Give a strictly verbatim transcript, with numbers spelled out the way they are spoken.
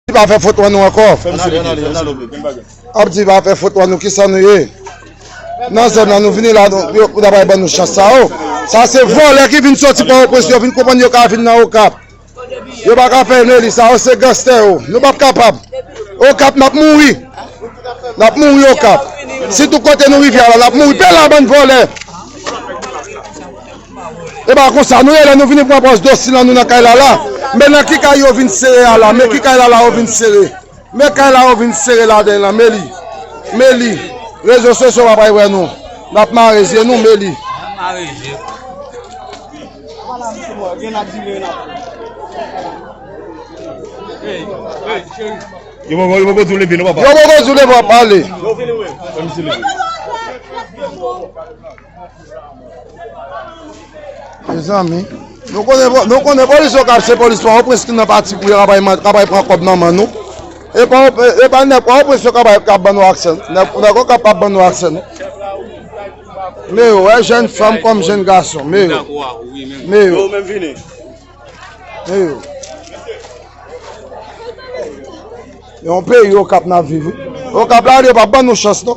di pa fè fotwa nou ankò. Ap di pa fè fotwa nou, kisa nou ye? Nan zòn nan nou vini la, nou, yo, pou ta bay ban nou chans sa, o. Sa se vòlè ki vin soti Pòtoprens, yo vin konprann yo ka vin nan Okap. Yo pa ka fè Meli sa, o, se ganstè yo. Nou p ap kapab. Okap, n ap mouri. N ap mouri Okap. Si tou kote nou rive a la, n ap mouri. Pè la, bann vòlè. E pa konsa, nou ye la, nou vini pran pòz dosi lan nou nan kay la la. Men nan ki kay yo vin sere a la, men ki kay la la yo vin sere. Men kay la yo vin sere ladan l lan, Meli. Meli. Rezo sosyo pa pral wè nou. N ap mare zye nou, Meli. Yo poko, yo poko di w leve non, papa. Yo poko di w leve, w ap pale. Mezanmi, nou konnen, nou konnen polis Okap se polis Pòtoprens ki nan pati pou yo ka bay man-, ka bay pran kòb nan men nou. E pa, e pa nèg Pòtoprens yo ka bay, ka ban nou aksè. Nèg, nèg Okap p ap ban nou aksè, non. Men yo, wè jèn fanm kòm jèn gason. Men yo. Men yo. Men yo. E yon peyi Okap n ap viv, wi. Okap la, yo p ap ban nou chans, non.